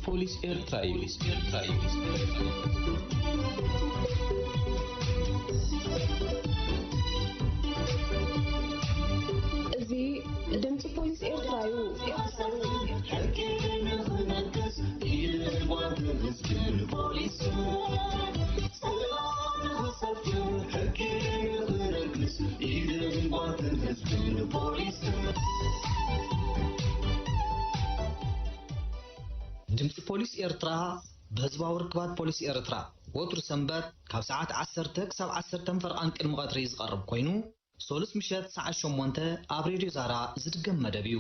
ፖሊስ ኤርትራ እዩ። እዚ ድምፂ ፖሊስ ኤርትራ እዩ። ሕጊ ንኽነግስ ኢሉ ባንክ ህዝብን ፖሊስን፣ ሰላም ንኽሰፍን ሕጊ ንኽነግስ ኢሉ ባንክ ህዝብን ፖሊስን። ድምፂ ፖሊስ ኤርትራ ብህዝባዊ ርክባት ፖሊስ ኤርትራ ወትሩ ሰንበት ካብ ሰዓት ዓሰርተ ክሳብ ዓሰርተ ፈርቓን ቅድሚ ቀትሪ ዝቐርብ ኮይኑ፣ ሶሉስ ምሸት ሰዓት ሸሞንተ ኣብ ሬድዮ ዛራ ዝድገም መደብ እዩ።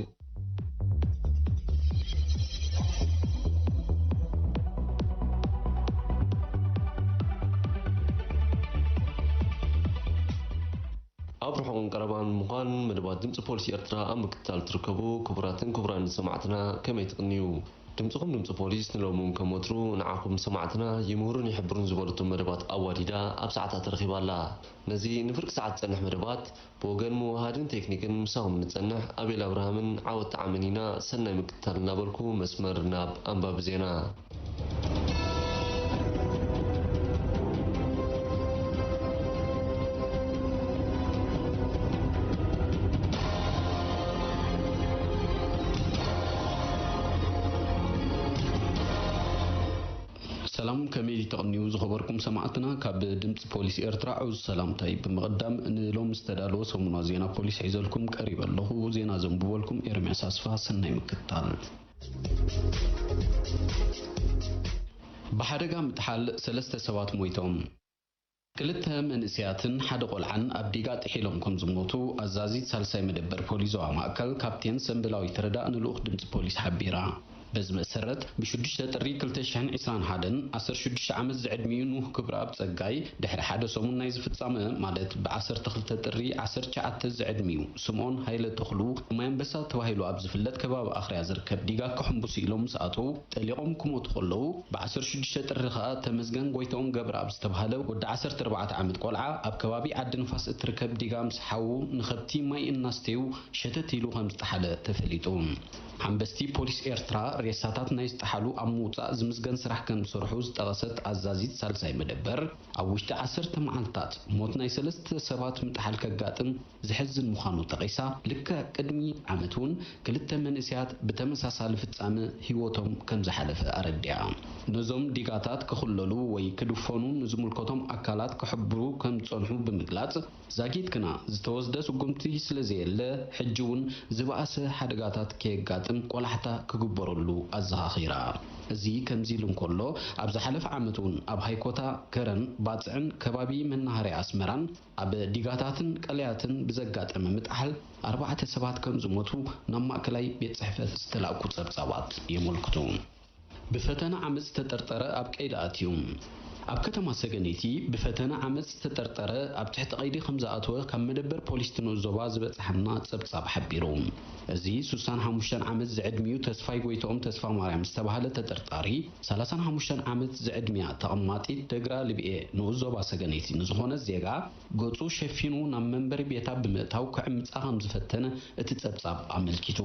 ኣብ ርሑቕን ቀረባን ምዃን መደባት ድምፂ ፖሊስ ኤርትራ ኣብ ምክትታል ትርከቡ ክቡራትን ክቡራን ሰማዕትና ከመይ ትቕንዩ? ድምፅኹም ድምፂ ፖሊስ ንሎሚ እውን ከም ወትሩ ንዓኹም ሰማዕትና ይምህሩን ይሕብሩን ዝበለቶም መደባት ኣዋዲዳ ኣብ ሰዓታት ረኺባ ኣላ። ነዚ ንፍርቂ ሰዓት ዝጸንሕ መደባት ብወገን ምውሃድን ቴክኒክን ምሳኹም ንጸንሕ ኣቤል ኣብርሃምን ዓወት ጣዕምን ኢና። ሰናይ ምክትታል እናበልኩ መስመር ናብ ኣንባቢ ዜና። ሰላም፣ ከመይ ተቕንዩ ዝኸበርኩም ሰማዕትና? ካብ ድምፂ ፖሊስ ኤርትራ ዕዙዝ ሰላምታይ ብምቕዳም፣ ንሎሚ ዝተዳለወ ሰሙናዊ ዜና ፖሊስ ሒዘልኩም ቀሪበ ኣለኹ። ዜና ዘንብበልኩም ኤርምያስ ኣስፋ። ሰናይ ምክትታል። ብሓደጋ ምጥሓል ሰለስተ ሰባት ሞይቶም። ክልተ መንእሰያትን ሓደ ቆልዓን ኣብ ዲጋ ጥሒሎም ከም ዝሞቱ ኣዛዚት ሳልሳይ መደበር ፖሊስ ዞባ ማእከል ካፕቴን ሰንበላዊት ረዳእ ንልኡኽ ድምፂ ፖሊስ ሓቢራ። በዚ መሰረት፣ ብ ሽዱሽተ ጥሪ ክልተ ሽሕን ዕስራን ሓደን ዓሰርተ ሽዱሽተ ዓመት ዝዕድሚኡ ኑህ ክብረኣብ ጸጋይ፣ ድሕሪ ሓደ ሰሙን ናይ ዝፍጻመ፣ ማለት ብ ዓሰርተ ክልተ ጥሪ ዓሰርተ ትሽዓተ ዝዕድሚኡ ስምኦን ሃይለ ተኽሉ፣ ማይ ኣንበሳ ተባሂሉ ኣብ ዝፍለጥ ከባቢ ኣኽርያ ዝርከብ ዲጋ ክሕምብሱ ኢሎም ምስ ኣተዉ፣ ጠሊቖም ክሞቱ ከለዉ፣ ብ ዓሰርተ ሽዱሽተ ጥሪ ከኣ ተመስገን ጎይትኦም ገብረኣብ ዝተባህለ ወዲ ዓሰርተ ኣርባዕተ ዓመት ቆልዓ፣ ኣብ ከባቢ ዓዲ ንፋስ እትርከብ ዲጋ ምስ ሓዉ ንኸብቲ ማይ እናስተዩ ሸተት ኢሉ ከም ዝጠሓለ ተፈሊጡ። ሓምበስቲ ፖሊስ ኤርትራ፣ ሬሳታት ናይ ዝጠሓሉ ኣብ ምውጻእ ዝምዝገን ስራሕ ከም ዝሰርሑ ዝጠቐሰት ኣዛዚት ሳልሳይ መደበር፣ ኣብ ውሽጢ ዓሰርተ መዓልታት ሞት ናይ ሰለስተ ሰባት ምጥሓል ከጋጥም ዘሕዝን ምዃኑ ጠቒሳ፣ ልክዕ ቅድሚ ዓመት እውን ክልተ መንእሰያት ብተመሳሳሊ ፍጻመ ህይወቶም ከም ዝሓለፈ ኣረዲኣ። ነዞም ዲጋታት ክኽለሉ ወይ ክድፈኑ ንዝምልከቶም ኣካላት ክሕብሩ ከም ዝጸንሑ ብምግላጽ፣ ዛጊት ግና ዝተወስደ ስጉምቲ ስለ ዘየለ፣ ሕጂ እውን ዝበኣሰ ሓደጋታት ከየጋጥም ቆላሕታ ክግበረሉ ኣዘኻኺራ። እዚ ከምዚ ኢሉ እንከሎ፣ ኣብ ዝሓለፈ ዓመት እውን ኣብ ሃይኮታ፣ ከረን፣ ባጽዕን ከባቢ መናሃርያ ኣስመራን ኣብ ዲጋታትን ቀለያትን ብዘጋጠመ ምጥሓል ኣርባዕተ ሰባት ከም ዝሞቱ ናብ ማእከላይ ቤት ጽሕፈት ዝተላእኩ ጸብጻባት የመልክቱ። ብፈተነ ዓመጽ ዝተጠርጠረ ኣብ ቀይዲ ኣትዩ። ኣብ ከተማ ሰገነይቲ ብፈተነ ዓመጽ ዝተጠርጠረ ኣብ ትሕቲ ቀይዲ ከም ዝኣተወ ካብ መደበር ፖሊስ እቲ ንኡስ ዞባ ዝበጽሓና ጸብጻብ ሓቢሩ። እዚ ሱሳን ሓሙሽተን ዓመት ዝዕድሚኡ ተስፋይ ጎይትኦም ተስፋማርያም ዝተባህለ ተጠርጣሪ፣ ሰላሳን ሓሙሽተን ዓመት ዝዕድሚያ ተቐማጢት ደግራ ልብኤ ንኡስ ዞባ ሰገነይቲ ንዝኾነ ዜጋ፣ ገጹ ሸፊኑ ናብ መንበሪ ቤታ ብምእታው ክዕምጻ ከም ዝፈተነ እቲ ጸብጻብ ኣመልኪቱ።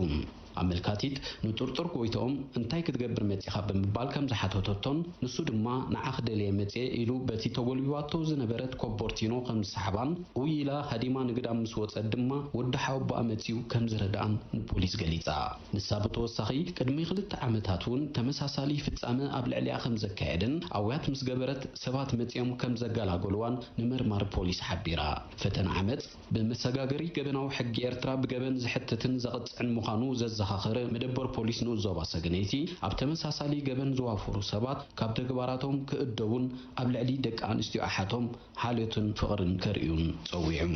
ኣመልካቲት ንጥርጡር ጎይትኦም እንታይ ክትገብር መጺኻ ብምባል ከም ዝሓተተቶን፣ ንሱ ድማ ንዓኺ ደልየ መጽየ ኢሉ በቲ ተጎልቢባቶ ዝነበረት ኮቦርቲኖ ከም ዝሰሓባን፣ ኡይ ኢላ ሃዲማ ንግዳም ምስ ወጸት ድማ ወዲ ሓወቦኣ መጺኡ ከም ዝረድኣን ንፖሊስ ገሊጻ። ንሳ ብተወሳኺ ቅድሚ ክልተ ዓመታት እውን ተመሳሳሊ ፍጻመ ኣብ ልዕሊኣ ከም ዘካየደን፣ ኣውያት ምስ ገበረት ሰባት መጺኦም ከም ዘገላገሉዋን ንመርማሪ ፖሊስ ሓቢራ። ፈተነ ዓመጽ ብመሰጋገሪ ገበናዊ ሕጊ ኤርትራ ብገበን ዘሕትትን ዘቕጽዕን ምዃኑ ዘዘኻኸረ መደበር ፖሊስ ንኡስ ዞባ ሰገነይቲ፣ ኣብ ተመሳሳሊ ገበን ዝዋፈሩ ሰባት ካብ ተግባራቶም ክእደቡን ኣብ ልዕሊ ደቂ ኣንስትዮ ኣሓቶም ሓልዮትን ፍቕርን ከርእዩን ጸዊዑ።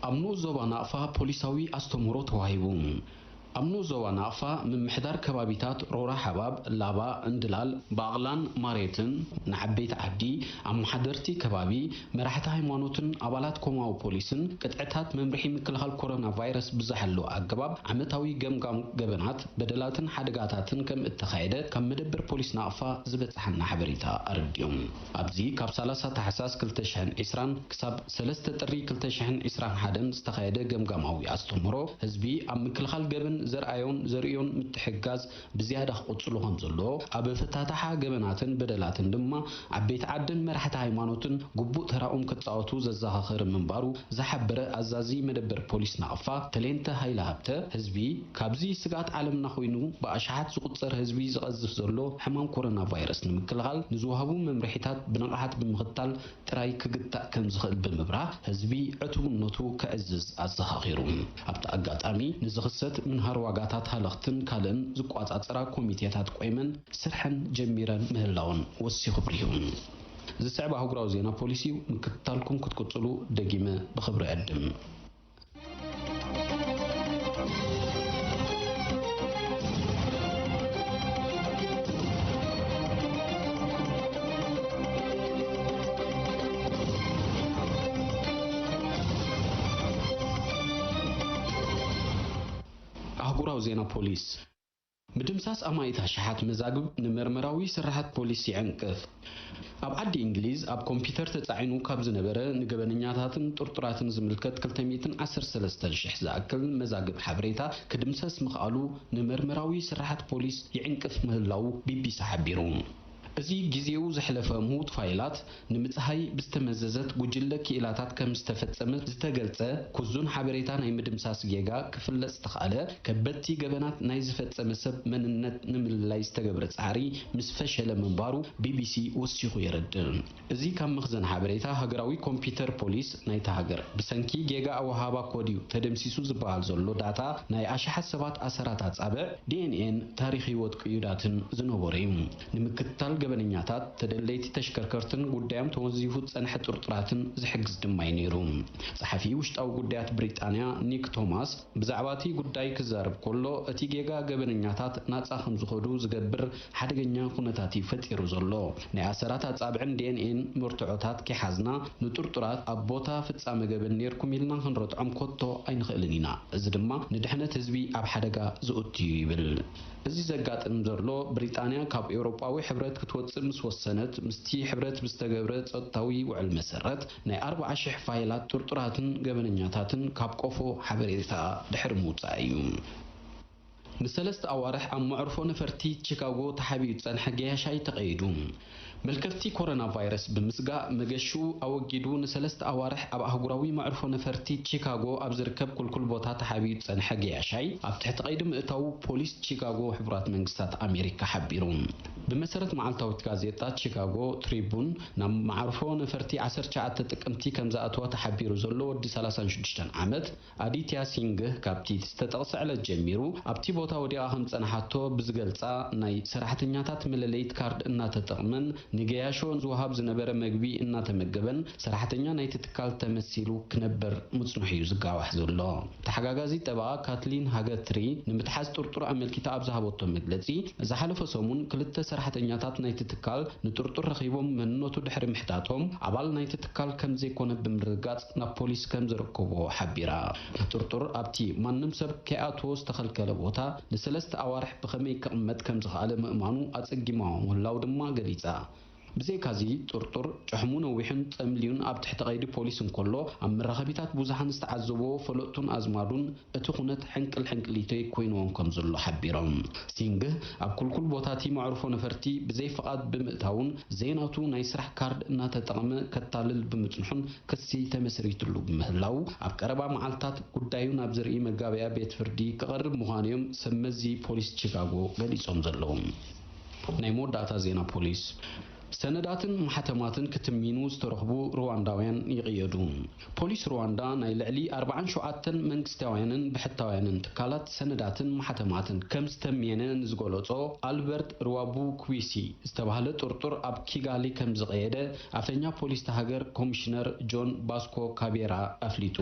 ኣብ ንኡስ ዞባ ናቕፋ ፖሊሳዊ ኣስተምህሮ ተዋሂቡ። ኣብ ንኡስ ዞባ ናቕፋ ምምሕዳር ከባቢታት ሮራ ሓባብ፣ ላባ፣ እንድላል፣ ባቕላን ማሬትን ንዓበይቲ ዓዲ፣ ኣመሓደርቲ ከባቢ፣ መራሕቲ ሃይማኖትን ኣባላት ኮማዊ ፖሊስን ቅጥዕታት መምርሒ ምክልኻል ኮሮና ቫይረስ ብዝሓለወ ኣገባብ ዓመታዊ ገምጋም ገበናት፣ በደላትን ሓደጋታትን ከም እተኻየደ ካብ መደበር ፖሊስ ናቕፋ ዝበጽሓና ሓበሬታ ኣረዲኦም። ኣብዚ ካብ ሰላሳ ታሕሳስ ክልተ ሽሕን ዕስራን ክሳብ ሰለስተ ጥሪ ክልተ ሽሕን ዕስራን ሓደን ዝተኻየደ ገምጋማዊ ኣስተምህሮ፣ ህዝቢ ኣብ ምክልኻል ገበን ዘርኣዮን ዘርእዮን ምትሕጋዝ ብዝያዳ ክቕጽሉ ከም ዘለዎ፣ ኣብ ፈታታሓ ገበናትን በደላትን ድማ ዓበይቲ ዓድን መራሕቲ ሃይማኖትን ግቡእ ተራኦም ክጻወቱ ዘዘኻኽር ምንባሩ ዝሓበረ ኣዛዚ መደበር ፖሊስ ናቕፋ ተሌንተ ሃይለ ሃብተ፣ ህዝቢ ካብዚ ስግኣት ዓለምና ኮይኑ ብኣሽሓት ዝቑጸር ህዝቢ ዝቐዝፍ ዘሎ ሕማም ኮሮና ቫይረስ ንምክልኻል ንዝወሃቡ መምርሒታት ብንቕሓት ብምኽታል ጥራይ ክግታእ ከም ዝኽእል ብምብራህ፣ ህዝቢ ዕቱብነቱ ከዕዝዝ ኣዘኻኺሩ። ኣብቲ ኣጋጣሚ፣ ንዝኽሰት ምንሃር ዋጋታት ሃለኽትን ካልእን ዝቋጻጸራ ኮሚቴታት ቆይመን ስርሐን ጀሚረን ምህላወን ወሲኹ ኣብሪሁ። ዝስዕብ ኣህጉራዊ ዜና ፖሊስ እዩ። ምክትታልኩም ክትቅጽሉ ደጊመ ብኽብሪ እዕድም። ኣህጉራዊ ዜና ፖሊስ። ምድምሳስ ኣማኢት ኣሽሓት መዛግብ ንመርመራዊ ስርሓት ፖሊስ ይዕንቅፍ። ኣብ ዓዲ እንግሊዝ ኣብ ኮምፒተር ተጻዒኑ ካብ ዝነበረ ንገበነኛታትን ጥርጡራትን ዝምልከት ክልተ ሚእትን ዓሰርተ ሰለስተን ሽሕ ዝኣክል መዛግብ ሓበሬታ ክድምሰስ ምኽኣሉ ንመርመራዊ ስርሓት ፖሊስ ይዕንቅፍ ምህላዉ ቢቢሲ ሓቢሩ። እዚ ግዜኡ ዘሕለፈ ምዉት ፋይላት ንምጽሃይ ብዝተመዘዘት ጉጅለ ክኢላታት ከም ዝተፈጸመ ዝተገልጸ ክዙን ሓበሬታ ናይ ምድምሳስ ጌጋ ክፍለጥ ዝተኻእለ ከበድቲ ገበናት ናይ ዝፈጸመ ሰብ መንነት ንምልላይ ዝተገብረ ጻዕሪ ምስ ፈሸለ ምንባሩ ቢቢሲ ወሲኹ የረድእ። እዚ ካብ መኽዘን ሓበሬታ ሃገራዊ ኮምፒተር ፖሊስ ናይታ ሃገር ብሰንኪ ጌጋ ኣወሃባ ኮድ'ዩ ተደምሲሱ ዝበሃል ዘሎ ዳታ ናይ ኣሽሓት ሰባት ኣሰራት ኣጻብዕ፣ ዲኤንኤን ታሪኽ ህይወት ቅዩዳትን ዝነበሮ እዩ። ንምክትታል ገበነኛታት፣ ተደለይቲ ተሽከርከርትን ጉዳዮም ተወንዚፉ ዝጸንሐ ጥርጡራትን ዝሕግዝ ድማ እዩ ነይሩ። ጸሓፊ ውሽጣዊ ጉዳያት ብሪጣንያ ኒክ ቶማስ ብዛዕባ እቲ ጉዳይ ክዛረብ ከሎ፣ እቲ ጌጋ ገበነኛታት ናጻ ከም ዝኸዱ ዝገብር ሓደገኛ ኩነታት እዩ ፈጢሩ ዘሎ። ናይ ኣሰራት ኣጻብዕን ዲኤንኤን መርትዖታት ከይሓዝና፣ ንጥርጡራት ኣብ ቦታ ፍጻመ ገበን ነይርኩም ኢልና ክንረትዖም ከቶ ኣይንኽእልን ኢና። እዚ ድማ ንድሕነት ህዝቢ ኣብ ሓደጋ ዘእቱ እዩ ይብል። እዚ ዘጋጥም ዘሎ፣ ብሪጣንያ ካብ ኤውሮጳዊ ሕብረት ክትወጽእ ምስ ወሰነት፣ ምስቲ ሕብረት ብዝተገብረ ጸጥታዊ ውዕል መሰረት፣ ናይ ኣርብዓ ሽሕ ፋይላት ጥርጡራትን ገበነኛታትን ካብ ቆፎ ሓበሬታ ድሕሪ ምውጻእ እዩ። ንሰለስተ ኣዋርሕ ኣብ መዕርፎ ነፈርቲ ቺካጎ ተሓቢኡ ዝጸንሐ ገያሻይ ተቐይዱ። መልከፍቲ ኮሮና ቫይረስ ብምስጋእ መገሽኡ ኣወጊዱ ንሰለስተ ኣዋርሕ ኣብ ኣህጉራዊ መዕርፎ ነፈርቲ ቺካጎ ኣብ ዝርከብ ኩልኩል ቦታ ተሓቢኡ ዝጸንሐ ገያሻይ ኣብ ትሕቲ ቀይዲ ምእታዉ ፖሊስ ቺካጎ ሕቡራት መንግስታት ኣሜሪካ ሓቢሩ። ብመሰረት መዓልታዊት ጋዜጣ ቺካጎ ትሪቡን፣ ናብ መዓርፎ ነፈርቲ ዓሰርተ ትሽዓተ ጥቅምቲ ከም ዝኣተወ ተሓቢሩ ዘሎ ወዲ ሰላሳን ሽዱሽተን ዓመት ኣዲትያ ሲንግህ ካብቲ ዝተጠቕሰ ዕለት ጀሚሩ ኣብቲ ቦታ ወዲቓ ከም ዝጸንሓቶ ብዝገልጻ ናይ ሰራሕተኛታት መለለይት ካርድ እናተጠቕመን ንገያሾ ዝወሃብ ዝነበረ መግቢ እናተመገበን ሰራሕተኛ ናይቲ ትካል ተመሲሉ ክነበር ምጽንሑ እዩ ዝጋዋሕ ዘሎ። ተሓጋጋዚ ጠበቓ ካትሊን ሃገትሪ ንምትሓዝ ጥርጡር ኣመልኪታ ኣብ ዝሃበቶ መግለጺ፣ ዝሓለፈ ሰሙን ክልተ ሰራሕተኛታት ናይቲ ትካል ንጥርጡር ረኺቦም መንነቱ ድሕሪ ምሕታቶም፣ ኣባል ናይቲ ትካል ከም ዘይኮነ ብምርግጋጽ ናብ ፖሊስ ከም ዘረከብዎ ሓቢራ። ጥርጡር ኣብቲ ማንም ሰብ ከይኣትዎ ዝተኸልከለ ቦታ ንሰለስተ ኣዋርሕ ብኸመይ ክቕመጥ ከም ዝኸኣለ ምእማኑ ኣጸጊምዋ ምህላዉ ድማ ገሊጻ። ብዘይካዚ፣ ጥርጡር ጭሕሙ ነዊሑን ጸምልዩን ኣብ ትሕቲ ቀይዲ ፖሊስ እንከሎ፣ ኣብ መራኸቢታት ብዙሓን ዝተዓዘብዎ ፈለጥቱን ኣዝማዱን እቲ ኩነት ሕንቅል ሕንቅሊተይ ኮይንዎም ከም ዘሎ ሓቢሮም። ሲንግህ ኣብ ኩልኩል ቦታቲ መዕርፎ ነፈርቲ ብዘይ ፍቓድ ብምእታውን ዘይናቱ ናይ ስራሕ ካርድ እናተጠቕመ ከታልል ብምጽንሑን ክሲ ተመስሪትሉ ብምህላው፣ ኣብ ቀረባ መዓልታት ጉዳዩ ናብ ዝርኢ መጋበያ ቤት ፍርዲ ክቐርብ ምዃኑ እዮም ሰብ መዚ ፖሊስ ቺካጎ ገሊጾም ዘለዉ። ናይ መወዳእታ ዜና ፖሊስ። ሰነዳትን ማሕተማትን ክትሚኑ ዝተረኽቡ ሩዋንዳውያን ይቕየዱ። ፖሊስ ሩዋንዳ ናይ ልዕሊ ኣርባዓን ሸውዓተን መንግስታውያንን ብሕታውያንን ትካላት ሰነዳትን ማሕተማትን ከም ዝተምየነ ንዝገለጾ ኣልበርት ሩዋቡ ኩዊሲ ዝተባህለ ጥርጡር ኣብ ኪጋሊ ከም ዝቐየደ ኣፈኛ ፖሊስ እታ ሃገር ኮሚሽነር ጆን ባስኮ ካቤራ ኣፍሊጡ።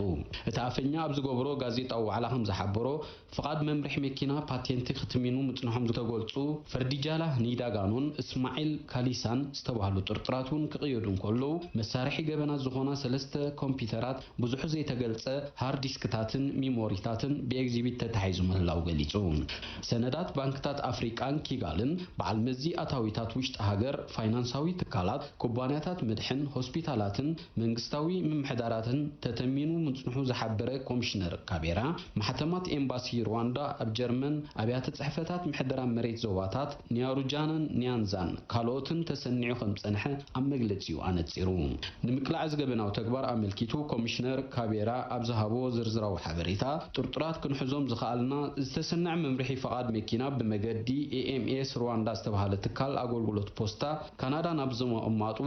እቲ ኣፈኛ ኣብ ዝገበሮ ጋዜጣዊ ዋዕላ ከም ዝሓበሮ፣ ፍቓድ መምርሒ መኪና ፓቴንቲ ክትሚኑ ምጽንሖም ዝተገልጹ ፈርዲጃላ ኒዳጋኖን እስማዒል ካሊሳን ዝተባህሉ ጥርጥራት እውን ክቕየዱ እንከለዉ፣ መሳርሒ ገበናት ዝኾና ሰለስተ ኮምፒውተራት፣ ብዙሑ ዘይተገልጸ ሃርድ ዲስክታትን ሚሞሪታትን ብኤግዚቢት ተታሒዙ ምህላው ገሊጹ። ሰነዳት ባንክታት ኣፍሪቃን ኪጋልን፣ በዓል መዚ ኣታዊታት ውሽጢ ሃገር፣ ፋይናንሳዊ ትካላት፣ ኩባንያታት መድሕን፣ ሆስፒታላትን መንግስታዊ ምምሕዳራትን ተተሚኑ ምጽንሑ ዝሓበረ ኮሚሽነር ካቤራ፣ ማሕተማት ኤምባሲ ሩዋንዳ ኣብ ጀርመን፣ ኣብያተ ጽሕፈታት ምሕደራ መሬት ዞባታት ኒያሩጃናን ኒያንዛን ካልኦትን ተሰኒዑ ከም ዝጸንሐ ኣብ መግለጺኡ ኣነጺሩ። ንምቅላዕ እዚ ገበናዊ ተግባር ኣመልኪቱ ኮሚሽነር ካቤራ ኣብ ዝሃቦ ዝርዝራዊ ሓበሬታ፣ ጥርጡራት ክንሕዞም ዝኸኣልና ዝተሰነዐ መምርሒ ፍቓድ መኪና ብመገዲ ኤ ኤም ኤስ ሩዋንዳ ዝተባህለ ትካል ኣገልግሎት ፖስታ ካናዳ ናብ ዝምቕማጡ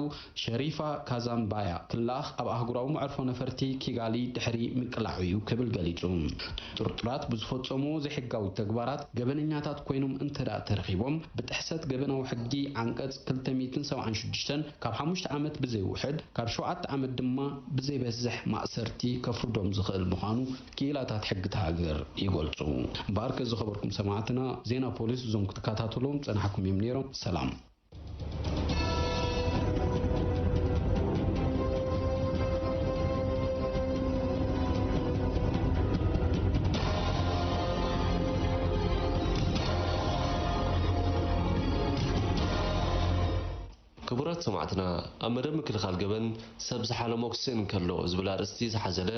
ሸሪፋ ካዛምባያ ክለኣኽ ኣብ ኣህጉራዊ መዕርፎ ነፈርቲ ኪጋሊ ድሕሪ ምቅላዑ እዩ ክብል ገሊጹ። ጥርጡራት ብዝፈጸምዎ ዘይሕጋዊ ተግባራት ገበነኛታት ኮይኖም እንተ ደኣ ተረኺቦም፣ ብጥሕሰት ገበናዊ ሕጊ ዓንቀጽ ክልተ ሚእትን ሰብዓን ሽዱሽተን ካብ ሓሙሽተ ዓመት ብዘይውሕድ፣ ካብ ሸውዓተ ዓመት ድማ ብዘይበዝሕ ማእሰርቲ ከፍርዶም ዝኽእል ምዃኑ ክኢላታት ሕጊ እታ ሃገር ይገልጹ። እምበኣርከ ዝኸበርኩም ሰማዕትና፣ ዜና ፖሊስ እዞም ክትከታተልዎም ዝጸናሕኩም እዮም ነይሮም። ሰላም። ክቡራት ሰማዕትና፣ ኣብ መደብ ምክልኻል ገበን ሰብ ዝሓለሞ ክስእን እንከሎ ዝብል ኣርእስቲ ዝሓዘለ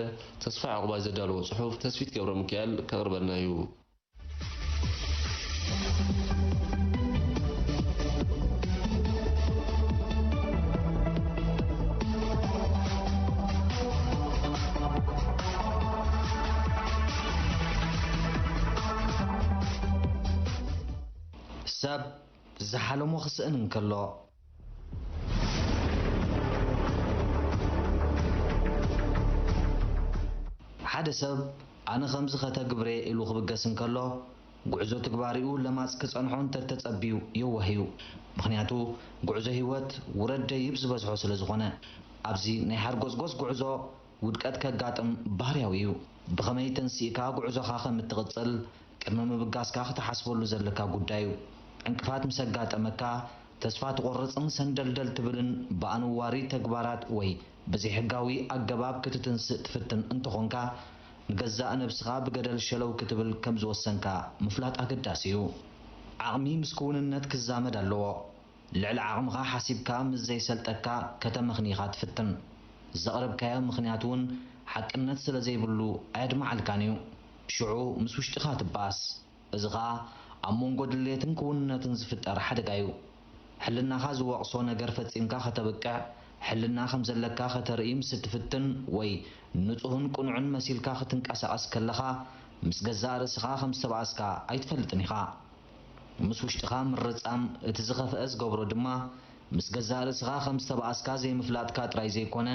ተስፋ ዕቑባይ ዘዳለዎ ጽሑፍ ተስፊት ገብረ ሚካኤል ከቕርበልና እዩ። ሰብ ዝሓለሞ ክስእን እንከሎ። ሓደ ሰብ ኣነ ከምዚ ከተግብሬ ኢሉ ክብገስ እንከሎ፣ ጉዕዞ ትግባሪኡ ለማጽ ክጸንሖ እንተተጸብዩ የዋህ እዩ። ምኽንያቱ፣ ጉዕዞ ህይወት ውረድ ደይብ ዝበዝሖ ስለ ዝኾነ። ኣብዚ ናይ ሓርጎጽጎጽ ጉዕዞ ውድቀት ከጋጥም ባህርያዊ እዩ። ብኸመይ ተንሲእካ ጉዕዞኻ ከም እትቕጽል ቅድሚ ምብጋስካ ክትሓስበሉ ዘለካ ጉዳይ እዩ። ዕንቅፋት ምስ ኣጋጠመካ፣ ተስፋ ትቖርጽን ሰንደልደል ትብልን ብኣነዋሪ ተግባራት ወይ ብዘይሕጋዊ ኣገባብ ክትትንስእ ትፍትን እንተኾንካ፣ ንገዛእ ነብስኻ ብገደል ሸለው ክትብል ከም ዝወሰንካ ምፍላጥ ኣገዳሲ እዩ። ዓቕሚ ምስ ክውንነት ክዛመድ ኣለዎ። ልዕሊ ዓቕምኻ ሓሲብካ ምስ ዘይሰልጠካ ከተመኽኒ ኢኻ ትፍትን። ዘቕረብካዮ ምኽንያት እውን ሓቅነት ስለ ዘይብሉ ኣየድምዓልካን እዩ። ሽዑ ምስ ውሽጥኻ ትበኣስ። እዚ ኸኣ ኣብ መንጎ ድሌትን ክውንነትን ዝፍጠር ሓደጋ እዩ። ሕልናኻ ዝወቕሶ ነገር ፈጺምካ ከተብቅዕ፣ ሕልና ከም ዘለካ ከተርኢ ምስ እትፍትን ወይ ንጹህን ቅኑዕን መሲልካ ክትንቀሳቐስ ከለኻ፣ ምስ ገዛእ ርእስኻ ከም ዝተባኣስካ ኣይትፈልጥን ኢኻ። ምስ ውሽጥኻ ምርጻም እቲ ዝኸፍአ ዝገብሮ ድማ፣ ምስ ገዛእ ርእስኻ ከም ዝተባኣስካ ዘይምፍላጥካ ጥራይ ዘይኮነ፣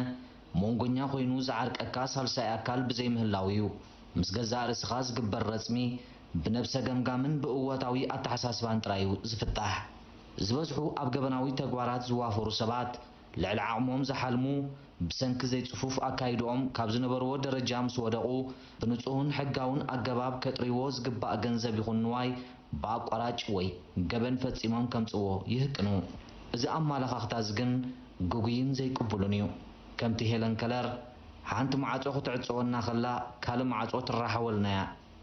መንጎኛ ኮይኑ ዝዓርቀካ ሳልሳይ ኣካል ብዘይምህላው እዩ። ምስ ገዛእ ርእስኻ ዝግበር ረጽሚ፣ ብነብሰ ገምጋምን ብእወታዊ ኣተሓሳስባን ጥራይ እዩ ዝፍታሕ። ዝበዝሑ ኣብ ገበናዊ ተግባራት ዝዋፈሩ ሰባት፣ ልዕሊ ዓቕሞም ዝሓልሙ፣ ብሰንኪ ዘይጽፉፍ ኣካይድኦም ካብ ዝነበርዎ ደረጃ ምስ ወደቑ፣ ብንጹህን ሕጋውን ኣገባብ ከጥርይዎ ዝግባእ ገንዘብ ይኹን ንዋይ ብኣቋራጭ ወይ ገበን ፈጺሞም ከምጽእዎ ይህቅኑ። እዚ ኣመለኻኽታ እዚ ግን ግጉይን ዘይቅቡልን እዩ። ከምቲ ሄለን ከለር፣ "ሓንቲ ማዕጾ ክትዕጸወና ከላ፣ ካልእ ማዕጾ ትራሓወልና እያ።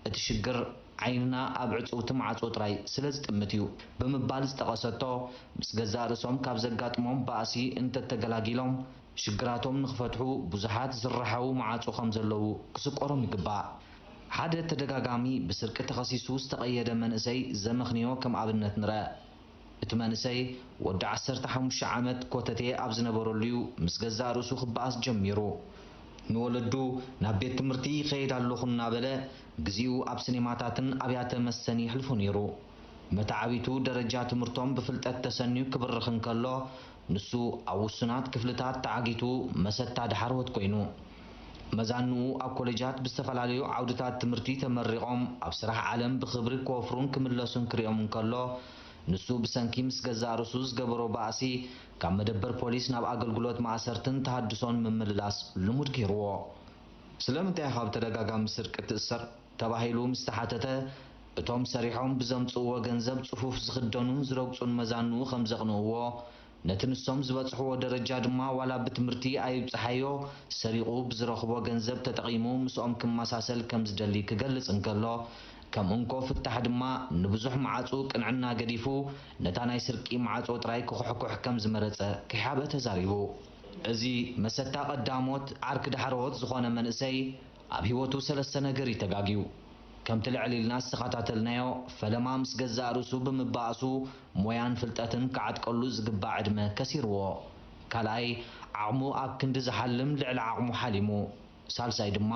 እቲ ሽግር ዓይንና ኣብ ዕጽውቲ ማዕጾ ጥራይ ስለ ዝጥምት እዩ" ብምባል ዝጠቐሰቶ፣ ምስ ገዛእ ርእሶም ካብ ዘጋጥሞም ባእሲ እንተተገላጊሎም፣ ሽግራቶም ንኽፈትሑ ብዙሓት ዝረሓዉ መዓጹ ከም ዘለዉ ክስቆሮም ይግባእ። ሓደ ተደጋጋሚ ብስርቂ ተኸሲሱ ዝተቐየደ መንእሰይ ዘመኽንዮ ከም ኣብነት ንርኣ። እቲ መንእሰይ ወዲ ዓሰርተ ሓሙሽተ ዓመት ኮተቴ ኣብ ዝነበረሉ'ዩ ምስ ገዛእ ርእሱ ክበኣስ ጀሚሩ። ንወለዱ ናብ ቤት ትምህርቲ ይኸይድ ኣለኹ እናበለ፣ ግዜኡ ኣብ ሲኔማታትን ኣብያተ መስተን የሕልፎ ነይሩ። መተዓቢቱ ደረጃ ትምህርቶም ብፍልጠት ተሰንዩ ክብርኽ እንከሎ፣ ንሱ ኣብ ውሱናት ክፍልታት ተዓጊቱ መሰታ ድሓርወት ኮይኑ። መዛንኡ ኣብ ኮሌጃት ብዝተፈላለዩ ዓውድታት ትምህርቲ ተመሪቖም ኣብ ስራሕ ዓለም ብኽብሪ ክወፍሩን ክምለሱን ክርእዮም እንከሎ፣ ንሱ ብሰንኪ ምስ ገዛእ ርእሱ ዝገበሮ ባእሲ ካብ መደበር ፖሊስ ናብ ኣገልግሎት ማእሰርትን ተሃድሶን ምምልላስ ልሙድ ገይርዎ። "ስለምንታይ ኢኻ ብተደጋጋሚ ስርቂ ትእሰር?" ተባሂሉ ምስ ተሓተተ፣ እቶም ሰሪሖም ብዘምጽእዎ ገንዘብ ጽፉፍ ዝኽደኑን ዝረግጹን መዛንኡ ከም ዘቕንእዎ፣ ነቲ ንሶም ዝበጽሕዎ ደረጃ ድማ ዋላ ብትምህርቲ ኣይብጽሓዮ፣ ሰሪቑ ብዝረኽቦ ገንዘብ ተጠቒሙ ምስኦም ክመሳሰል ከም ዝደሊ ክገልጽ እንከሎ፣ ከም እንኮ ፍታሕ ድማ ንብዙሕ መዓጹ ቅንዕና ገዲፉ ነታ ናይ ስርቂ መዓጾ ጥራይ ክኹሕኩሕ ከም ዝመረጸ ከይሓበ ተዛሪቡ። እዚ መሰታ ቀዳሞት ዓርኪ ዳሕረዎት ዝኾነ መንእሰይ ኣብ ህይወቱ ሰለስተ ነገር እዩ ተጋግዩ። ከምቲ ልዕል ኢልና ዝተኸታተልናዮ፣ ፈለማ ምስ ገዛእ ርእሱ ብምባእሱ ሞያን ፍልጠትን ክዓጥቀሉ ዝግባእ ዕድመ ከሲርዎ። ካልኣይ፣ ዓቕሙ ኣብ ክንዲ ዝሓልም ልዕሊ ዓቕሙ ሓሊሙ። ሳልሳይ ድማ፣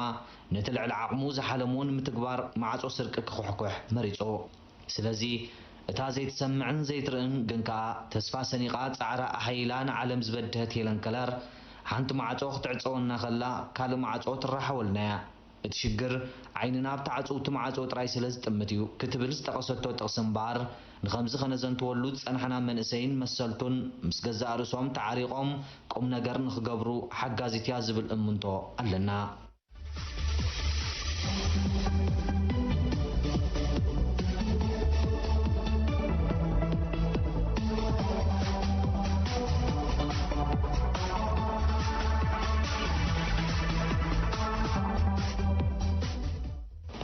ነቲ ልዕሊ ዓቕሙ ዝሓለሞ ንምትግባር ማዕጾ ስርቂ ክኹሕኩሕ መሪጹ። ስለዚ፣ እታ ዘይትሰምዕን ዘይትርእን ግን ከኣ ተስፋ ሰኒቓ ጻዕራ ኣሐይላ ንዓለም ዝበድሀት ሄለን ከለር፣ ሓንቲ ማዕጾ ክትዕጸወና ከላ፣ ካልእ ማዕጾ ትረሓወልና እያ። እቲ ሽግር፣ ዓይንና ኣብቲ ዓጽውቲ ማዕጾ ጥራይ ስለ ዝጥምት እዩ ክትብል ዝጠቐሰቶ ጥቕሲ እምበኣር፣ ንኸምዚ ከነዘንትወሉ ዝጸናሕና መንእሰይን መሰልቱን ምስ ገዛእ ርእሶም ተዓሪቖም ቁም ነገር ንኽገብሩ ሓጋዚት እያ ዝብል እምንቶ ኣለና።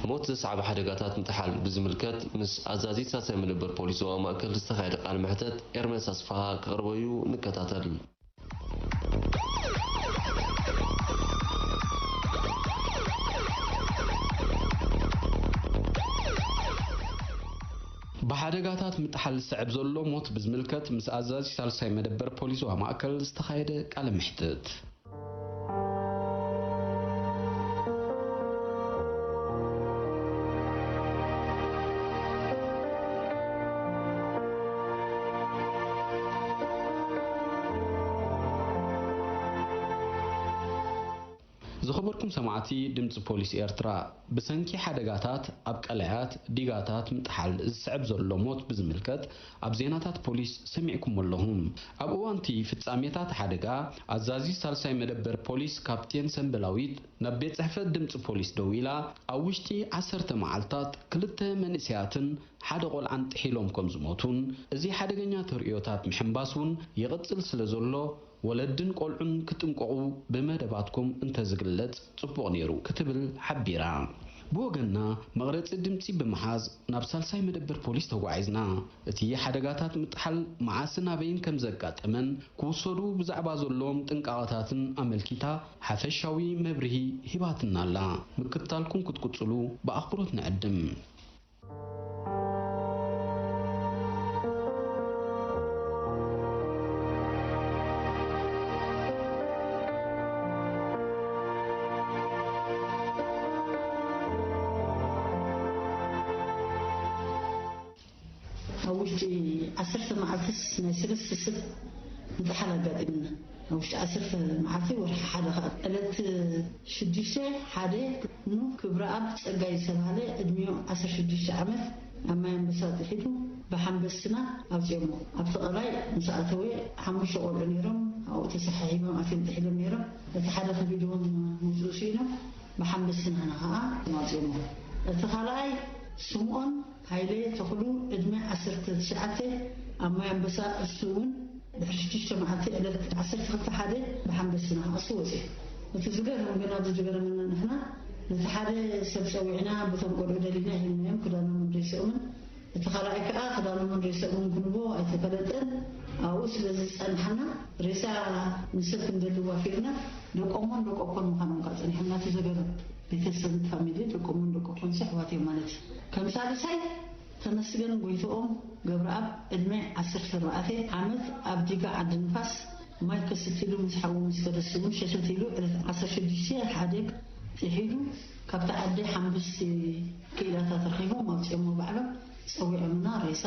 ሞት ዘስዓበ ሓደጋታት ምጥሓል ብዝምልከት ምስ ኣዛዚት ሳልሳይ መደበር ፖሊስ ዞባ ማእከል ዝተኻየደ ቃለ መሕተት ኤርምያስ ኣስፍሃ ክቕርበዩ ንከታተል። ብሓደጋታት ምጥሓል ዝስዕብ ዘሎ ሞት ብዝምልከት ምስ ኣዛዚ ሳልሳይ መደበር ፖሊስ ዞባ ማእከል ዝተኻየደ ቃለ መሕትት። ዝኸበርኩም ሰማዕቲ ድምፂ ፖሊስ ኤርትራ፣ ብሰንኪ ሓደጋታት ኣብ ቀላያት፣ ዲጋታት ምጥሓል ዝስዕብ ዘሎ ሞት ብዝምልከት ኣብ ዜናታት ፖሊስ ሰሚዕኩሞ ኣለኹም። ኣብ እዋንቲ ፍጻሜታት ሓደጋ፣ ኣዛዚ ሳልሳይ መደበር ፖሊስ ካፕቴን ሰንበላዊት ናብ ቤት ጽሕፈት ድምጺ ፖሊስ ደዊላ፣ ኣብ ውሽጢ ዓሰርተ መዓልታት ክልተ መንእሰያትን ሓደ ቆልዓን ጥሒሎም ከም ዝሞቱን፣ እዚ ሓደገኛ ተርእዮታት ምሕንባስ እውን ይቕጽል ስለ ዘሎ፣ ወለድን ቆልዑን ክጥንቀቑ ብመደባትኩም እንተዝግለጽ ጽቡቕ ነይሩ ክትብል ሓቢራ። ብወገንና መቕረጺ ድምጺ ብምሓዝ ናብ ሳልሳይ መደበር ፖሊስ ተጓዒዝና። እቲ ሓደጋታት ምጥሓል መዓስን ኣበይን ከም ዘጋጠመን ክውሰዱ ብዛዕባ ዘለዎም ጥንቃቐታትን ኣመልኪታ ሓፈሻዊ መብርሂ ሂባትና ኣላ። ምክትታልኩም ክትቅጽሉ ብኣኽብሮት ንዕድም። ኣብ ውሽጢ ዓሰርተ መዓልትስ ናይ ሰለስተ ሰብ ምጥሓል ኣጋጢምና። ኣብ ውሽጢ ዓሰርተ መዓልቲ፣ ወርሒ ሓደ ኸዓ፣ ዕለት ሽዱሽተ ሓደ ኑ ክብረኣብ ጸጋይ ዝተባህለ ዕድሚኡ ዓሰርተ ሽዱሽተ ዓመት ኣብ ማይ ኣንበሳ ጥሒሉ ብሓንበስና ኣውጺኦሞ። ኣብቲ ቀላይ ምስ ኣተወ ሓሙሽተ ቆልዑ ነይሮም፣ ኣብኡ ተሰሓሒቦም ኣትዮም ጥሒሎም ነይሮም። እቲ ሓደ ከቢድዎም ምውጽኡ ስኢኖም ብሓንበስና ኸዓ ኣውጺኦሞ። እቲ ካልኣይ ስምኦን ሃይለ ተኽሉ ዕድመ ዓሰርተ ትሽዓተ ኣብ ማይ ኣንበሳ፣ እሱ እውን ድሕሪ ሽዱሽተ መዓልቲ ዕለት ዓሰርተ ክልተ ሓደ ብሓንበስና እሱ ወፂኡ። እቲ ዝገርም ግን፣ ኣብዚ ዝገረመና ንሕና ነቲ ሓደ ሰብ ፀዊዕና፣ በቶም ቆልዑ ደሊና ሂብናዮም ክዳኖምን ሬስኦምን። እቲ ካልኣይ ከዓ ክዳኖምን ሬስኦምን ክንቦ ኣይተፈለጠን። ኣብኡ ስለ ዝፀንሓና ሬሳ ንሰብ ክንደሊ ዋፊርና ደቆሞን ደቆኮን ምዃኖም ከዓ ፀኒሖም። ናቱ ዘገርም ቤተሰብ ፋሚሊ ደቆሞን ደቆኮን ኣሕዋት እዮም ማለት እዩ። ከም ሳልሳይ ተመስገን ጎይትኦም ገብረኣብ ዕድመ ዓሰርተ ኣርባዕተ ዓመት ኣብ ዲጋ ዓዲ ንፋስ ማይ ከስት ኢሉ ምስ ሓዉ ምስ ፈረስ እውን ሸተት ኢሉ ዕለት ዓሰርተ ሽዱሽተ ሓደ ጥሒሉ ካብቲ ዓዲ ሓምብስ ክኢላታት ረኺቦም ኣውፂኦሞ ባዕሎም ፀዊዖምና ሬሳ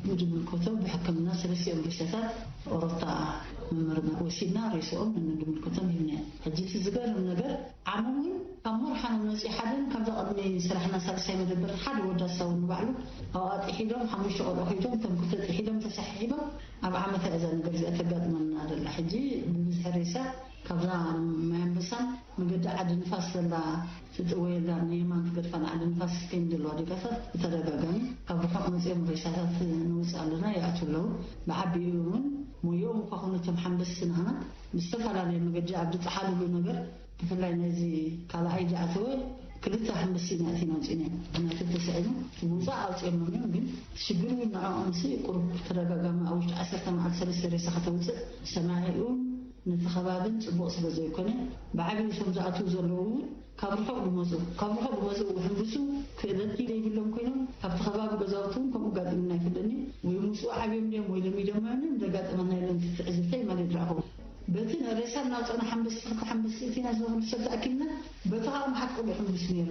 ንድምልከቶ ብሕክምና ሰለስቲኦም ሬሳታት ኦሮታ ምምርማር ወሲድና ሬስኦም ንድምልከቶም ሂብና። ሕጂ እቲ ዝገርም ነገር ዓሚ እውን ካብ መርሓ መፂኡ ሓደን ካብዛ ቅድሚ ስራሕና ሳልሳይ መደበር ሓደ ወዲ ኣሳውን ንባዕሉ ኣብኣ ጥሒሎም ሓሙሽተ ቆልዑ ከይዶም እቶም ክልተ ጥሒሎም ተሰሓሒቦም ኣብ ዓመታ እያ እዛ ነገር እዚኣ ተጋጥመና ዘላ። ሕጂ ብብዝሒ ሬሳ ካብዛ ማይ ኣንበሳን መገዲ ዓዲ ንፋስ ዘላ ትጥወየላ ንየማን ትገድፋ ንዓዲ ንፋስ ከይን ዘለዋ ዴጋታት ብተደጋጋሚ ካብ ርሑቕ መፂኦም ሬሳታት ንውፅ ኣለና ይኣቱ ኣለዉ። ብዓቢኡ እውን ሞይኦም እኳ ኮነ እቶም ሓንበስቲ ንዓና ብዝተፈላለየ መገዲ ኣብ ዝጠሓልሉ ነገር፣ ብፍላይ ነዚ ካልኣይ ዝኣተወ ክልተ ሓንበስቲ ኢና እቲና ኣውፂእና። እናተተስዒኑ ምውፃእ ኣውፂኦሞም እዮም። ግን ሽግር እውን ንዕኦምሲ ቁሩብ ተደጋጋሚ ኣብ ውሽጢ ዓሰርተ መዓልቲ ሰለስተ ሬሳ ከተውፅእ ሰማዒኡን ነቲ ከባብን ፅቡቕ ስለ ዘይኮነ፣ ብዓብዩ እቶም ዝኣትዉ ዘለዉ እውን ካብ ርሑቕ ዝመፁ ካብ ርሑቕ ዝመፁ ሕንብሱ ክእለት ዘይብሎም ኮይኖም፣ ካብቲ ከባቢ ገዛውቲ እውን ከምኡ ጋጢምና ኣይፈልጥኒ። ወይ ምፅኡ ዓብዮም ድዮም ወይ ለሚዶም እዮም ዘጋጠመና ኢለን ትትዕዝብተይ ማለት ድረኹ። በቲ ንሬሳ እናውፀና ሓንበስቲ ክልተ ሓንበስቲ እቲና ዝብሉ ሰብ ተኣኪብና፣ በቲ ከዓ መሓት ቆልዑ ሕንብሱ ነይሩ።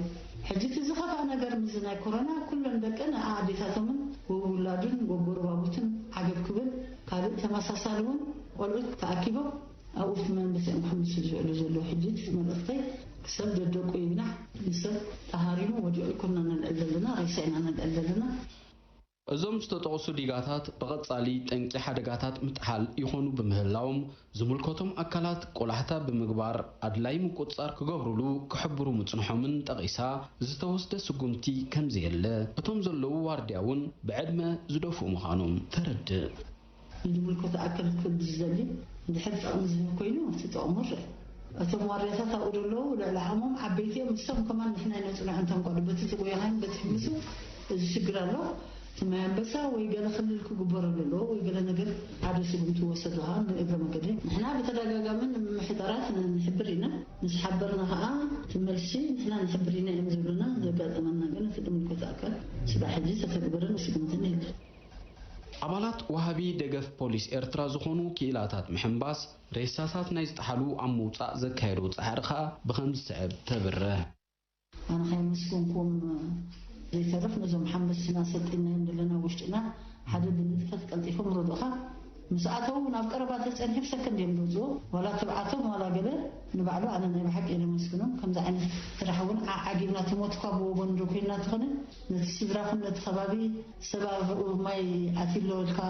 ሕጂ እቲ ዝኸፍኣ ነገር ምስዚ ናይ ኮሮና ኩለን ደቀን ኣዴታቶምን ወውላዱን ወጎረባቡትን ዓገብ ክብል፣ ካልእ ተመሳሳሊ እውን ቆልዑት ተኣኪቦም ኣብኡ እቲ መንበሲ እዮም ክምልሱ ዝውዕሉ ዘለዉ። ሕጂ እቲ መልእኽተይ፣ ሰብ ደደቁ ይግናሕ፣ ንሰብ ተሃሪሙ ወዲቑ ኣይኮንና ነልዕል ዘለና፣ ሬሳ ኢና ነልዕል ዘለና። እዞም ዝተጠቕሱ ዲጋታት ብቐጻሊ ጠንቂ ሓደጋታት ምጥሓል ይኾኑ ብምህላዎም፣ ዝምልከቶም ኣካላት ቆላሕታ ብምግባር ኣድላይ ምቁጽጻር ክገብሩሉ ክሕብሩ ምጽንሖምን ጠቒሳ፣ ዝተወስደ ስጉምቲ ከምዘየለ እቶም ዘለዉ ዋርድያ እውን ብዕድመ ዝደፍኡ ምዃኖም ተረድእ። ንዝምልከቶ ኣካል ክብል ዝደሊ፣ እንድሕር ጥቕሚ ዝህብ ኮይኑ እቲ ጥቕሙ ይረአ። እቶም ዋርድያታት ኣብኡ ዘለዉ ልዕሊ ዓቕሞም ዓበይቲ እዮም። እሶም ከማን ንሕና ኢና ነጽንዖ እንተንቆሉ በቲ ተጎያኻይን በቲ ሕምሱ እዚ ሽግር ኣሎ። እቲ ማይ ኣንበሳ ወይ ገለ ክልል ክግበረሉ ኣለዎ ወይ ገለ ነገር ሓደ ስጉምቲ ወሰዱ ከዓ ንእግረ መገዲ ንሕና ብተደጋጋሚ ንምምሕዳራት ንሕብር ኢና። ምስ ሓበርና ከዓ እቲ መልሲ ንሕና ንሕብር ኢና እዮም ዝብሉና። ዘጋጠመና ግን እቲ ዝምልከቶ ኣካል ስጋዕ ሕጂ ዝተተግበረን ስጉምትን የለን። ኣባላት ወሃቢ ደገፍ ፖሊስ ኤርትራ ዝኾኑ ክኢላታት ምሕንባስ ሬሳታት ናይ ዝጠሓሉ ኣብ ምውጻእ ዘካየዶ ጻዕሪ ከኣ ብኸም ዝስዕብ ተብርህ። ኣነ ከየመስገንኩም ዘይተርፍ ነዞም ሓንበስትና ሰልጢናዮም ዘለና ውሽጥና ሓደ ብንጥፈት ቀልጢፎም ረድኡኻ ምስ ኣተዉ ናብ ቀረባ ተጸኒሑ ብሰከንድ እዮም ዘውጽኡ። ዋላ ትብዓቶም ዋላ ገለ ንባዕሉ ኣነ ናይ ብሓቂ እየ ዘመስግኖም። ከምዚ ዓይነት ስራሕ እውን ዓዓጊብና ትሞት እኳ ብወገኑ ዶ ኮይና ትኾነ ነቲ ስድራኹም ነቲ ከባቢ ሰብ ኣብ ርኡ ማይ ኣትዩ ኣሎ ኢልካ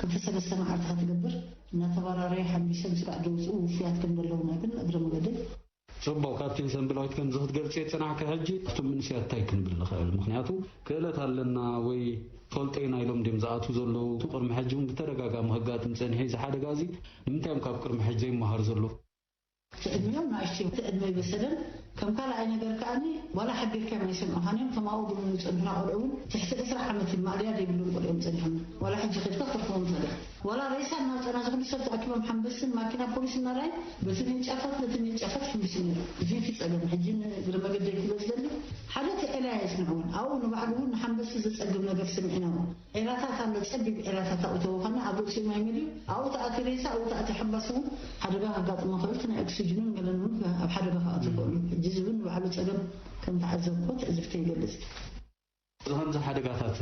ክልተ ሰለስተ መዓልቲ ክትገብር እናተባራረዩ ሓንቢሶም ስጋዕ ደውፅኡ ውፉያት ከም ዘለውና ግን እግረ መገደይ ጽቡቕ፣ ካፕቴን ሰንብላዊት፣ ከምዚ ክትገልጽዮ ዝጸናሕኪ ሕጂ፣ እቶም መንእሰያት እንታይ ክንብል ንኽእል? ምኽንያቱ ክእለት ኣለና ወይ ፈልጦ ኢና ኢሎም ድዮም ዝኣትዉ ዘለዉ? ቅድሚ ሕጂ እውን ብተደጋጋሚ ከጋጥም ጸኒሑ እዚ ሓደጋ እዚ፣ ንምንታይ እዮም ካብ ቅድሚ ሕጂ ዘይመሃሩ ዘለዉ? እቲ ዕድሚኦም ንኣሽቱ እዮም። እቲ ዕድመ ይበሰለን ከም ካልኣይ ነገር ከኣኒ ዋላ ሓቢርካዮም ኣይሰምዑኻን እዮም። እቶም ኣብኡ ድም ዝጸንሑና ቆልዑ እውን ትሕቲ ዕስራ ዓመት እዩ፣ ማእለያ ዘይብሎም ቆልዑ እዮም ጸኒሖምና። ዋላ ሕጂ ከድካ ክትረኽቦም ትኽእል ኢኻ። ዋላ ሬሳ እናውጸና እዚ ኩሉ ሰብ ተኣኪቦም ሓንበስን ማኪና ፖሊስ እናረኣዩ በቲ ንጫፋት ነቲ ንጫፋት ይሕምብሱ ነይሮም። እዚ እቲ ጸገም። ሕጂ ንእግረ መገደይ ክብሎ ዝደሊ ሓደ እቲ ዒላ የጽንዕውን ኣብኡ ንባዕሉ እውን ንሓንበሲ ዘጸግም ነገር ስምዒና እውን ዒላታት ኣሎ፣ ጸቢብ ዒላታት ኣብኡ ተወኸና ኣብ ርእሲኡ ማይ መሊኡ ኣብኡ ተኣትዩ ሬሳ ኣብኡ ተኣትዩ ሓንባሲ እውን ሓደጋ ከጋጥሞ ይኽእል። እቲ ናይ ኦክሲጅንን ገለን እውን ኣብ ሓደጋ ክኣትዉ ይኽእሉ። ሕጂ እዚ እውን ንባዕሉ ጸገም ከም ተዓዘብኩዎ ትዕዝብተይ ይገልጽ። እዚ ከምዚ ሓደጋታት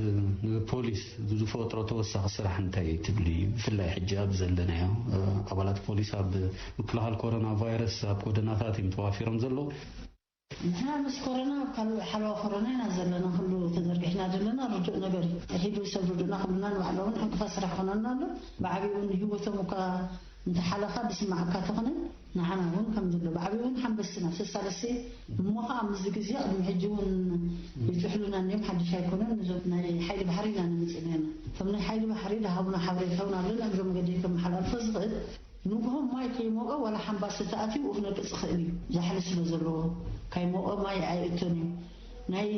ንፖሊስ ዝፈጥሮ ተወሳኺ ስራሕ እንታይ እዩ ትብሊ? ብፍላይ ሕጂ ኣብ ዘለናዮ ኣባላት ፖሊስ ኣብ ምክልኻል ኮሮና ቫይረስ ኣብ ጎደናታት እዮም ተዋፊሮም ዘለዉ። ንሕና ምስ ኮሮና ኣብ ካልእ ሓለዋ ኮሮና ኢና ዘለና፣ ኩሉ ተዘርጊሕና ዘለና ርዱእ ነገር እዩ። ሒዱ ሰብ ርዱእና ክብልና ንባዕሎም እውን ዕንቅፋት ስራሕ ክኾነና ኣሎ። ብዓብኡ እውን ህይወቶም እኳ እንተሓለፋ ዝስማዓካ ተኾነ ንዓና እውን ከም ዘሎ ብዓብኡ እውን ሓንበስትና ሰሳለሲ እሞ ኸዓ ኣብዚ ግዜ ቅድሚ ሕጂ እውን ይጥሕሉና እኒኦም ሓድሽ ኣይኮነን። ንዞም ናይ ሓይሊ ባሕሪ ኢና ንምፅእ ነርና። እቶም ናይ ሓይሊ ባሕሪ ዝሃቡና ሓበሬታ እውን ኣሎ ንእግረ መገዲ ከመሓላልፎ ዝኽእል ንግሆ ማይ ከይሞቐ ዋላ ሓምባሲ ተኣትዩ ኡፍ ነቅጽ ይኽእል እዩ፣ ዛሕሊ ስለ ዘለዎ። ካይሞቐ ማይ ኣይእቶን እዩ። ናይ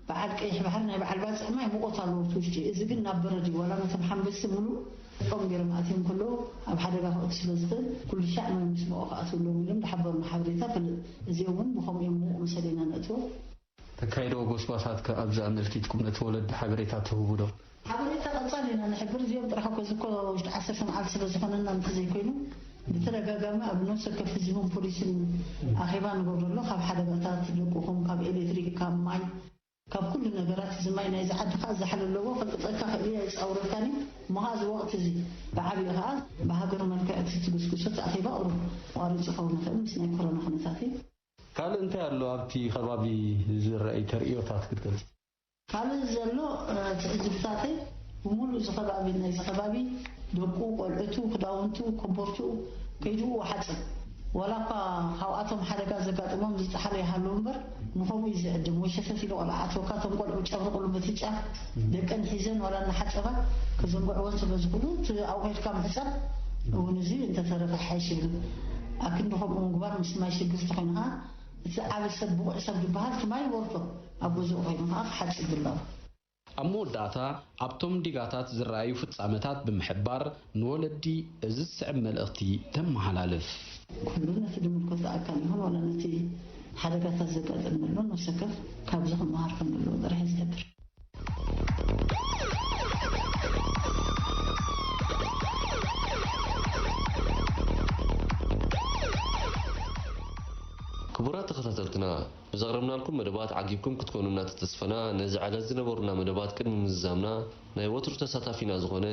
በዓል ቀይሕ ባሕሪ ናይ በዓል ባጽዕ ማይ ሙቐት ኣለዎ ኣብቲ ውሽጢ። እዚ ግን ናብ በረድ እዩ። ዋላ ነቶም ሓምበሲ ምሉእ ኦም ገይሮም ኣትዮም ከለዉ ኣብ ሓደጋ ከእቱ ስለ ዝኽእል ኩሉ ሻዕ ማይ ምስ ሞቐ ክኣትዉ ኣለዎም ኢሎም ዝሓበሩና ሓበሬታ ፈልጥ። እዚኦም እውን ብኸምኡ እዮም መሰለና ነእትዎ። ተካይዶ ጎስጓሳት ከ ኣብዚ ኣመልኪትኩም ነቲ ወለዲ ሓበሬታ ትህቡ ዶ? ሓበሬታ ቀጻሊ ኢና ንሕብር። እዚኦም ጥራሕ እኮ እዚ እኮ ውሽጢ ዓሰርተ መዓልቲ ስለ ዝኾነና እንተዘይኮይኑ ብተደጋጋሚ ኣብ ነፍሲ ወከፍ ህዝብን ፖሊስን ኣኼባ ንገብረሉ ካብ ሓደጋታት ደቁኹም ካብ ኤሌክትሪክ ካብ ማይ ካብ ኩሉ ነገራት እዚ ማይ ናይዚ ዓዲ ከዓ ዝሓል ኣለዎ ከቅፀካ ክእል እየ ኣይፃውረካን እዩ እሞ ከዓ እዚ ወቅቲ እዚ ብዓብዩ ከዓ ብሃገር መልክዕ እቲ ትጉስጉሶ እቲ ኣኼባ ቁሩብ ኣቋሪፁ ክኸውን ይኽእል ምስ ናይ ኮሮና ኩነታት እዩ። ካልእ እንታይ ኣሎ ኣብቲ ከባቢ ዝረኣይ ተርእዮታት ክትገልጽ? ካልእ ዘሎ ትዕዝብታተይ ብምሉእ እዚ ከባቢ ናይዚ ከባቢ ደቁ፣ ቆልዕቱ፣ ክዳውንቱ፣ ኮቦርትኡ ከይድኡ ሓጽብ ዋላ እኳ ካብኣቶም ሓደጋ ዘጋጥሞም ዝጸሓሉ ይሃልዉ እምበር፣ ንኸምኡ እዩ ዝዕድም። ወይ ሸተት ኢሉ ቆልዓ ኣትወካ፣ እቶም ቆልዑ ጨብርቕሉ በቲ ጫፍ፣ ደቀን ሒዘን ዋላ እናሓጸባ ክዝንግዕወን ስለ ዝኽእሉ፣ እቲ ኣብኡ ኬድካ ምሕጻብ እውን እዚ እንተተረፈ ሓይሽ ይብል። ኣክንዲ ከምኡ ምግባር ምስ ማይ ሽግር ተኾይኑ ኸዓ፣ እቲ ዓቢ ሰብ ብቑዕ ሰብ ዝበሃል እቲ ማይ ይወርዶ፣ ኣብ ገዝኡ ኮይኑ ኸዓ ክሓጽብ ድላው። ኣብ መወዳእታ ኣብቶም ዲጋታት ዝረኣዩ ፍጻመታት ብምሕባር ንወለዲ እዚ ዝስዕብ መልእኽቲ ተመሓላልፍ። ኩሉ ነቲ ዝምልከቶ ኣካል ይኹን ዋላ ነቲ ሓደጋታት ዘጋጥም ዘሎ ነፍሰ ወከፍ ካብዚ ክመሃር ከም ዘለዎ ጥራሕ እየ ዝሕብር። ክቡራት ተኸታተልትና፣ ብዘቕረብናልኩም መደባት ዓጊብኩም ክትኮኑ እናተተስፈና፣ ነዚ ዕለት ዝነበሩና መደባት ቅድሚ ምዝዛምና፣ ናይ ወትሩ ተሳታፊና ዝኾነ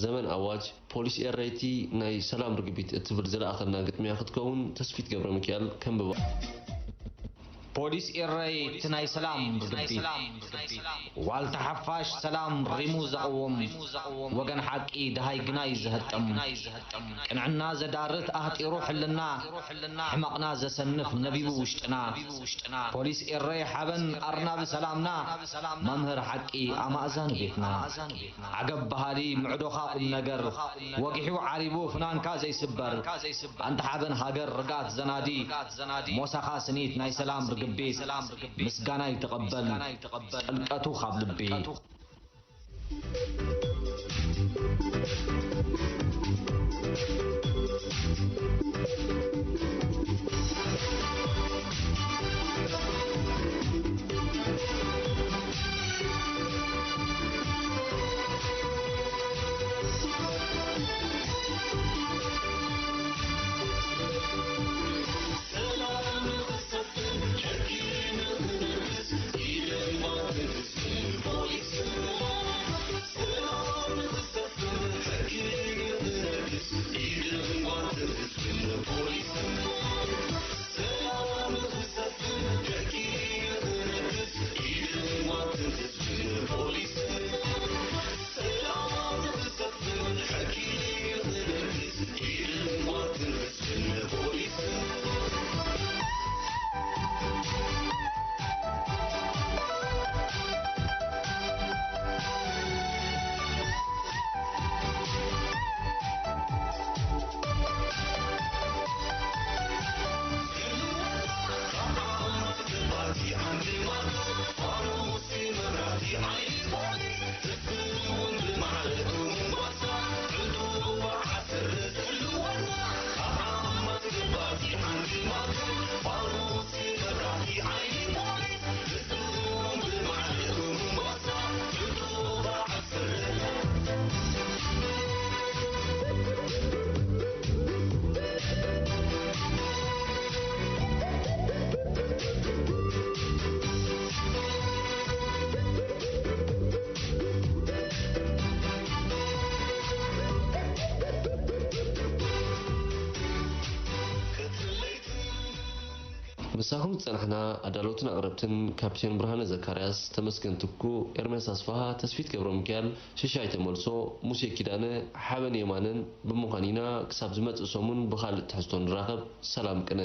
ዘመን ኣዋጅ፣ ፖሊስ ኤረይቲ ናይ ሰላም ርግቢት እትብል ዝለኣኸልና ግጥሚያ ክትከውን ተስፊት ገብረሚካኤል ከንብባ። ፖሊስ ኤረይ እቲ ናይ ሰላም ርግቢት፣ ዋልታ ሓፋሽ ሰላም ሪሙ ዘቕውም፣ ወገን ሓቂ ደሃይ ግናይ ዘህጥም፣ ቅንዕና ዘዳርት ኣህጢሩ ሕልና፣ ሕመቕና ዘሰንፍ ነቢቡ ውሽጥና። ፖሊስ ኤረይ ሓበን ኣርናቢ ሰላምና፣ መምህር ሓቂ ኣማእዛኒ ቤትና። ዓገብ በሃሊ ምዕዶኻ ቁም ነገር፣ ወጊሑ ዓሪቡ ፍናንካ ዘይስበር፣ ኣንታ ሓበን ሃገር ርግኣት ዘናዲ፣ ሞሳኻ ስኒት ናይ ሰላም ርግቢት፣ ምስጋናይ ተቐበል ጥልቀቱ ካብ ልቢ። ምሳኹም ዝጸናሕና ኣዳለውትን ኣቕረብትን ካፕቴን ብርሃነ ዘካርያስ፣ ተመስገን ትኩ፣ ኤርምያስ ኣስፍሃ፣ ተስፊት ገብረሚካኤል፣ ሽሻይ ተመልሶ፣ ሙሴ ኪዳነ፣ ሓበን የማነን ብምዃን ኢና። ክሳብ ዝመጽእ ሰሙን ብኻልእ ትሕዝቶ ንራኸብ። ሰላም ቅነ።